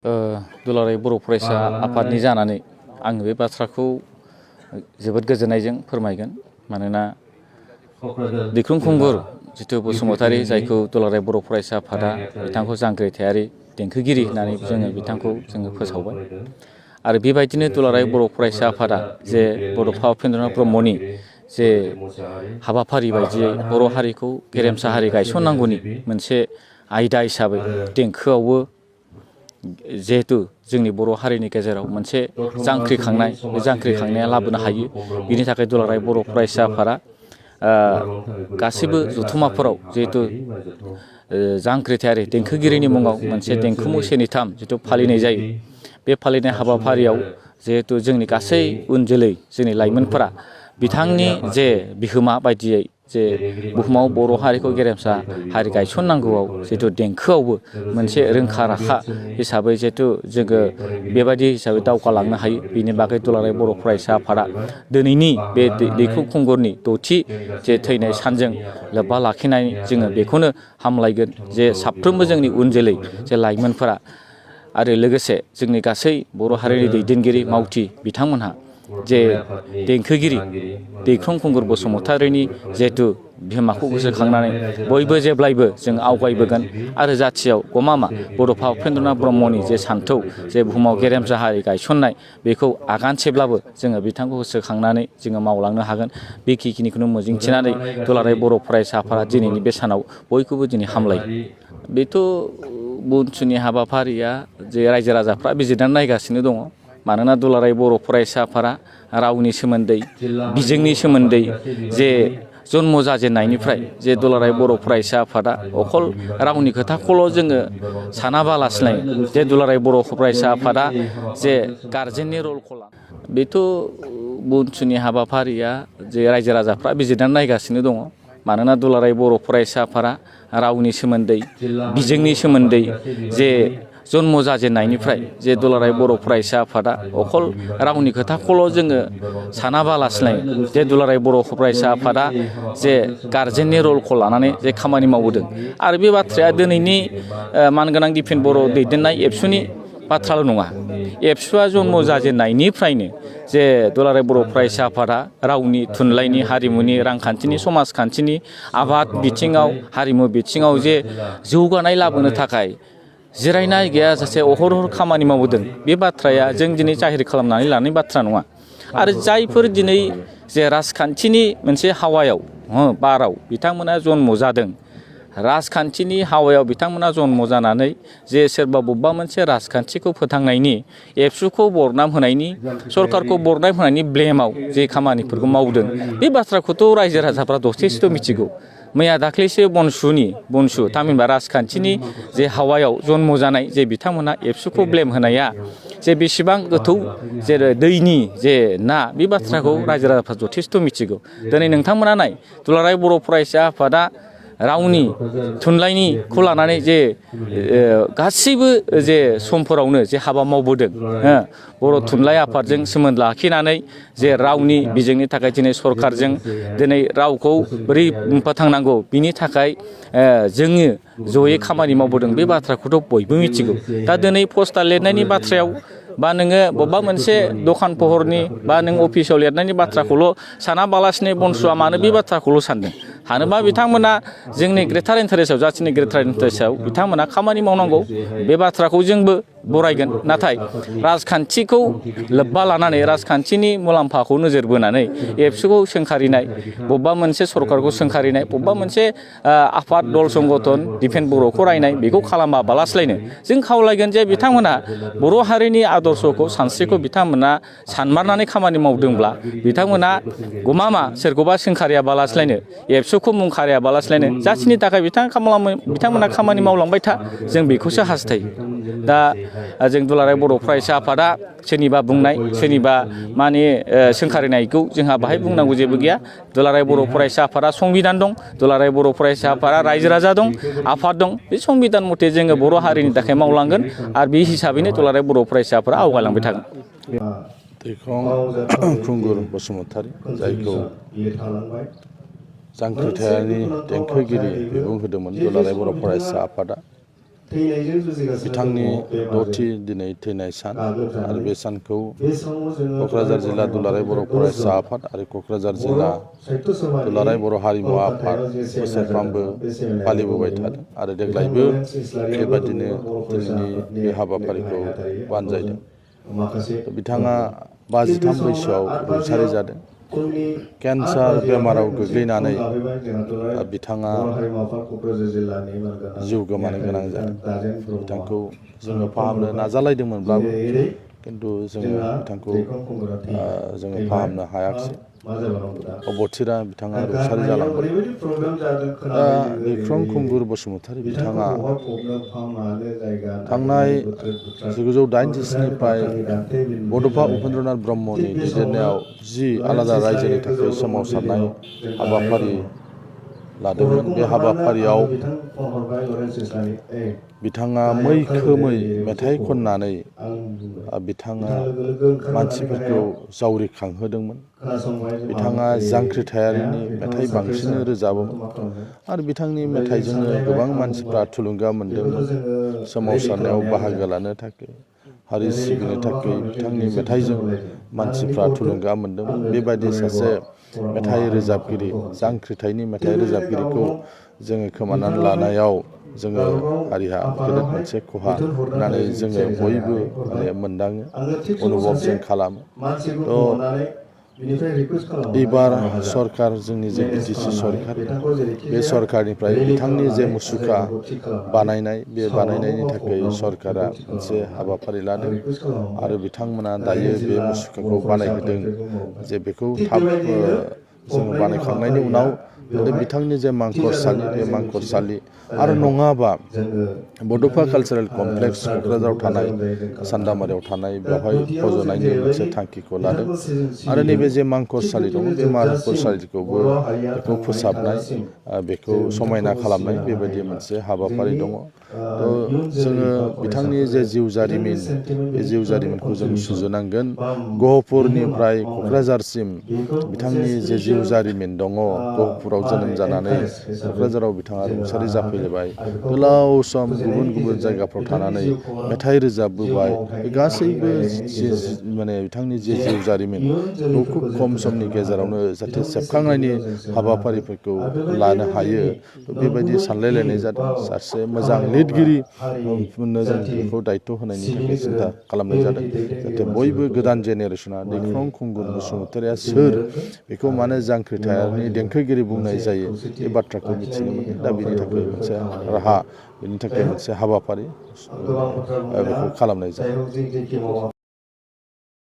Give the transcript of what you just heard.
दुलाराय बर' फरायसा आफादनि जानानै आं बे बाथ्राखौ जोबोद गोजोननायजों फोरमायगोन। मानोना दैख्रुं खुंगुर जितु बसुमतारी, जायखौ दुलाराय बर' फरायसा आफादा बिथांखौ जांख्रिथायारि देंखोगिरि होननानै बिथांखौ फोसावबाय। आरो बेबायदिनो दुलाराय बर' फरायसा आफादा जे बड'फा उपेन्द्रनाथ ब्रह्मनि जे हाबाफारि बायदियै बर' हारिखौ गेरेमसा हारि गायसननांगौनि मोनसे आयदा हिसाबै देंखोआवबो जिहेतु जोंनि बर' हारिनि गेजेराव मोनसे जांख्रिखांनाय, बे जांख्रिखांनाया लाबोनो हायो। बिनि थाखाय दुलाराय बर' फरायसा आफादा गासैबो जथुम्माफोराव जिहेतु जांख्रिथायारि देंखोगिरिनि मुङाव मोनसे देंखो मुसेनिथाम जितु फालिनाय जायो। बे फालिनाय हाबाफारियाव जिहेतु जोंनि गासै उन जोलै, जोंनि लाइमोनफोरा बिथांनि जे बिहोमा बायदियै जे बुहुमाव बर' हारिखौ गेरेमसा हारि गायसननांगौआव जितु देंखोआवबो मोनसे रोंखा राखा हिसाबै जिहेतु जोङो बेबायदि हिसाबै दावगालांनो हायो। बिनि बागै दुलाराय बर' फरायसा आफादा दिनैनि बे दैख्रुं खुंगुरनि 6थि जे थैनाय सानजों लोब्बा लाखिनानै जोङो बेखौनो हामलायगोन जे साफ्रोमबो जोंनि उन जोलै जे लाइमोनफोरा आरो लोगोसे जोंनि गासै बर' हारिनि दैदेनगिरि मावथि बिथांमोनहा जे देंखोगिरि दैख्रुं खुंगुर बसुमतारीनि जिहेतु बिहोमाखौ गोसोखांनानै बयबो जेब्लायबो जों आवगायबोगोन। आरो जाथियाव गमामा बड'फा उपेन्द्रनाथ ब्रह्मनि जे सान्थौ, जे बुहुमाव गेरेमसा हारि गायसननाय, बेखौ आगानसेब्लाबो जोङो बिथांखौ गोसोखांनानै जोङो मावलांनो हागोन। बेखिनिखौनो मिजिंथिनानै दुलाराय बर' फरायसा आफादा दिनैनि बे सानाव बयखौबो दिनै हामलायो। बेथ' बुंसुनि हाबाफारिया जे रायजो राजाफ्रा बिजिरनानै नायगासिनो दङ। मानोना दुलाराय बर' फरायसा आफादा रावनि सोमोन्दै, बिजोंनि सोमोन्दै जे जन्म जाजेननायनिफ्राय जे दुलाराय बर' फरायसा आफादा अखल रावनि खोथाखौल' जोङो सानाबालासिनो जे दुलाराय बर' फरायसा आफादा जे गारजेननि रलखौ बेथ' बुंसुनि हाबाफारिया जे रायजो राजाफ्रा बिजिरनानै नायगासिनो दङ। मानोना दुलाराय बर' फरायसा आफादा रावनि सोमोन्दै, बिजोंनि सोमोन्दै जे जन्म जाजेननायनिफ्राय जे दुलाराय बर' फरायसा आफादा अखल रावनि खोथाखौल' जोङो सानाबालासिनो जे दुलाराय बर' फरायसा आफादा जे गारजेननि रलखौ लानानै जे खामानि मावबोदों। आरो बे बाथ्राया दिनैनि मानगोनां दिपेन बर' दैदेननाय एबसुनि बाथ्राल' नङा। एबसुआ जन्म जाजेननायनिफ्रायनो जे दुलाराय बर' फरायसा आफादा रावनि, थुनलाइनि, हारिमुनि, रांखान्थिनि, समाजखान्थिनि, आबाद बिथिङाव, हारिमु बिथिङाव जे जौगानाय लाबोनो थाखाय जिरायनाय गैयाजासे अहरह खामानि मावबोदों। बे बाथ्राया जों दिनै जाहिर खालामनानै लानाय बाथ्रा नङा। आरो जायफोर दिनै जे राजखान्थिनि मोनसे हावायाव, बाराव बिथांमोना जन्म जादों, राजखान्थिनि हावायाव बिथांमोना जन्म जानानै जे सोरबा बबेबा मोनसे राजखान्थिखौ फोथांनायनि, एबसुखौ बरनाम होनायनि, सरकारखौ बरनाम होनायनि ब्लेमाव जे खामानिफोरखौ मावदों, बे बाथ्राखौथ' रायजो राजाफ्रा जथेस्थ' मिथिगौ। मैया दाख्लैसो बनसु थामहिनबा राजखान्थिनि जे हावायाव जन्म जानाय जे बिथांमोना एबसुखौ ब्लेम होनाया जे बेसेबां गोथौ जेरै दैनि जे ना, बे बाथ्राखौ रायजो राजाफ्रा जथेस्थ' मिथिगौ। दिनै नोंथांमोना नाय, दुलाराय बर' फरायसा आफादा रावनि, थुनलाइनिखौ लानानै जे गासैबो जे समफोरावनो जे हाबा मावबोदों, बर' थुनलाइ आफादजों सोमोन्दो लाखिनानै जे रावनि बिजोंनि थाखाय दिनै सरकारजों दिनै रावखौ बोरै फोथांनांगौ बिनि थाखाय जोङो जयै खामानि मावबोदों। बे बाथ्राखौथ' बयबो मिथिगौ। दा दिनै पस्टार लिरनायनि बाथ्रायाव बा नोङो बबेबा मोनसे दखान सहरनि बा नों अफिसाव लिरनायनि बाथ्राखौल' सानाबालासिनो बनसुआ मानो बे बाथ्राखौल' सानदों? हानोबा बिथांमोना जोंनि ग्रेटार इन्टारेस्टआव, जाथिनि ग्रेटार इन्टारेस्टआव बिथांमोना खामानि मावनांगौ। बे बाथ्राखौ जोंबो बरायगोन। नाथाय राजखान्थिखौ लोब्बा लानानै, राजखान्थिनि मुलाम्फाखौ नोजोर बोनानै एबसुखौ सोंखारिनाय, बबेबा मोनसे सरकारखौ सोंखारिनाय, बबेबा मोनसे आफाद, दल, संगठन, दिफेन बर'खौ रायनाय, बेखौ खालामाबालासिनो जों खावलायगोन जे बिथांमोना बर' हारिनि आदर्शखौ, सानस्रिखौ बिथांमोना सानमारनानै खामानि मावदोंब्ला बिथांमोना गमामा सोरखौबा सोंखारियाबालासिनो, एबसुखौ मुं खारियाबालासिनो जाथिनि थाखाय बिथांमोना खामानि मावलांबाय था, जों बेखौसो हास्थायो। दा जों दुलाराय बर' फरायसा आफादा सोरनिबा बुंनाय, सोरनिबा माने सोंखारिनायखौ जोंहा बाहाय बुंनांगौ जेबो गैया। दुलाराय बर' फरायसा आफादा संबिधान दं, दुलाराय बर' फरायसा आफादा रायजो राजा दं, आफाद दं। बे संबिधान मथे जोङो बर' हारिनि थाखाय मावलांगोन। आरो बे हिसाबैनो दुलाराय बर' फरायसाफोरा आवगायलांबाय थागोन। दैख्रुं खुंगुर बसुमतारी, जायखौ जांख्रिथायारि देंखोगिरि बिमुं होदोंमोन दुलाराय बर' फरायसा आफादा, बिथांनि द'थि दिनै थैनाय सान आरो बे सानखौ क'क्राझार जिल्ला दुलाराय बर' फरायसा आफाद आरो क'क्राझार जिल्ला दुलाराय बर' हारिमु आफाद बोसोरफ्रामबो फालिबोबाय थादों आरो देग्लायबो बेबादिनो दिनैनि बे हाबाफारिखौ बानजायदों। बिथाङा 53 बैसोआव रुंसारि जादों। केन्सार बेमाराव गोग्लैनानै बिथाङा जिउ गोमानो गोनां जादों। बिथांखौ जोङो फाहामनो नाजालायदोंमोनब्लाबो खिन्थु जोङो बिथांखौ जोङो फाहामनो हायाखिसै। अबथिरा बिथाङा रुंसारि जालांबाय। दा दैख्रं खुंगुर बसुमतारी बिथाङा थांनाय 1987निफ्राय बड'फा उपेन्द्रनाथ ब्रह्मनि दैदेननायाव 10 आलादा रायजोनि थाखाय सोमावसारनाय हाबाफारि लादोंमोन। बे हाबाफारियाव बिथाङा मैखोमै मेथाइ खननानै बिथाङा मानसिफोरखौ जावरिखांहोदोंमोन। बिथाङा जांख्रिथायारिनि मेथाइ बांसिन रोजाबोमोन आरो बिथांनि मेथाइजोंनो गोबां मानसिफ्रा थुलुंगा मोन्दोंमोन सोमावसारनायाव बाहागो लानो थाखाय, हारि सिबिनो थाखाय बिथांनि मेथाइजों मानसिफ्रा थुलुंगा मोन्दोंमोन। बेबायदि सासे मेथाइ रोजाबगिरि, जांख्रिथायनि मेथाइ रोजाबगिरिखौ जोङो खोमानानै लानायाव जोङो हारिहा गेदेर मोनसे खहा होननानै जोङो बयबो मोनदाङो, अनुभब जों खालामो। एबार सरकार, जोंनि जे बिटिसि सरकार, बे सरकारनिफ्राय बिथांनि जे मुसुखा बानायनाय, बे बानायनायनि थाखाय सरकारा मोनसे हाबाफारि लादों आरो बिथांमोना दायो बे मुसुखाखौ बानायहोदों जे बेखौ थाब जोङो बानायखांनायनि उनाव बिथांनि जे मांखरसालि, बे मांखरसालि आरो नङाबा बड'फा कालचारेल कमप्लेक्स क'क्राझाराव थानाय सान्दामारियाव थानाय बेवहाय फज'नायनि मोनसे थांखिखौ लादों आरो नैबे जे मांखरसालि दङ, बे मांखरसालिखौबो बेखौ फोसाबनाय, बेखौ समायना खालामनाय, बेबायदि मोनसे हाबाफारि दङ। जोङो बिथांनि जे जिउ जारिमिन, बे जिउ जारिमिनखौ जों सुजुनांगोन। गहपुरनिफ्राय क'क्राझारसिम बिथांनि जे जिउ जारिमिन दङ, गहपुराव जोनोम जानानै क'क्राझाराव बिथाङा रुंसारि जाफैबाय, गोलाव सम गुबुन गुबुन जायगाफ्राव थानानै मेथाइ रोजाबबोबाय, बे गासैबो बिथांनि जे जिउ जारिमिन बेखौ खुब खम समनि गेजेरावनो जाहाथे सेबखांनायनि हाबाफारिफोरखौ लानो हायो, बेबायदि सानलायलायनाय जादों। सासे मोजां लिरगिरि मोननो जों बेखौ दायित्व होनायनि थाखाय सिन्था खालामनाय जादों, जाहाथे बयबो गोदान जेनेरेसना दैख्रं खुंगुर बसुमतारीया सोर, बेखौ मानो जांख्रिथायनि देंखोगिरि बुंनाय जायो, बे बाथ्राखौ मिथिनो मोनो। दा बेनि थाखाय मोनसे राहा, बेनि थाखाय मोनसे हाबाफारि बेखौ खालामनाय जायो।